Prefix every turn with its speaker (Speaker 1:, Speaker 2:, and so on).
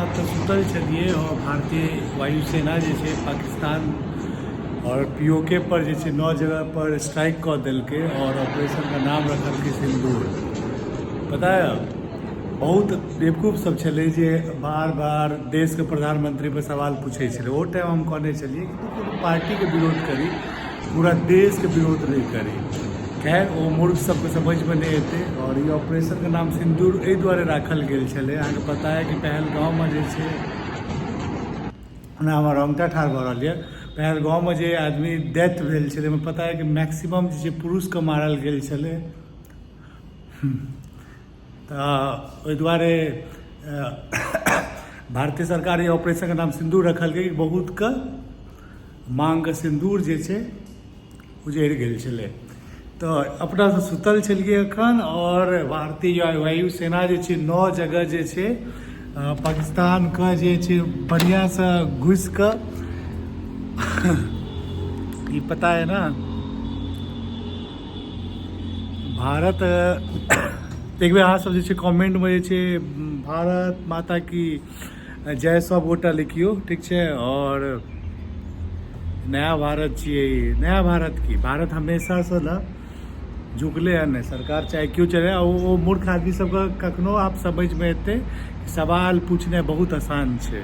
Speaker 1: सब तऽ सुतल छलियै आओर भारतीय वायुसेना जे छै पाकिस्तान आओर पीओके पर जे छै 9 जगह पर स्ट्राइक कऽ देलकै आओर ऑपरेशनके नाम रखलकै सिन्दूर। पता यऽ, बहुत बेवकूफ सब छलै जे बार बार देशके प्रधानमंत्री पर सवाल पूछै छलै। ओ टाइम हम कहने छलियै कि तू कोनो पार्टीके विरोध करी, पूरा देशके विरोध नहि करी। खैर, ओ मूर्ख सबके समझमे नहि एतै। आओर ई ऑपरेशनके नाम सिन्दूर एहि दुआरे राखल गेल छलै, अहाँके पता यऽ कि पहलगाँवमे जे छै, ओना हमर रोंगटा ठाढ़ भऽ रहल यऽ, पहलगाँवमे जे आदमी डेथ भेल छलै, ओहिमे पता यऽ कि मैक्सिमम जे छै पुरुषके मारल गेल छलै। तऽ ओहि दुआरे भारतीय सरकार ई ऑपरेशनके नाम सिन्दूर रखलकै कि बहुतके माँगके सिन्दूर जे छै उजड़ि गेल छलै। तऽ अपनासँ सुतल छलियै एखन आओर भारतीय वायुसेना जे छै 9 जगह जे छै पाकिस्तानके जे छै बढ़िआँसँ घुसि कऽ, ई पता है ने, भारत। एक बेर अहाँसभ जे छै कमेंटमे जे छै भारत माता की जय सब गोटा लिखियौ, ठीक छै? आओर नया भारत छियै ई। नया भारत की, भारत हमेशासँ ने झुकले हन नहि सरकार चाहे केओ चले। ओ मूर्ख आदमी सबके कखनो आब समझमे एतै, सवाल पूछनाइ बहुत आसान छै।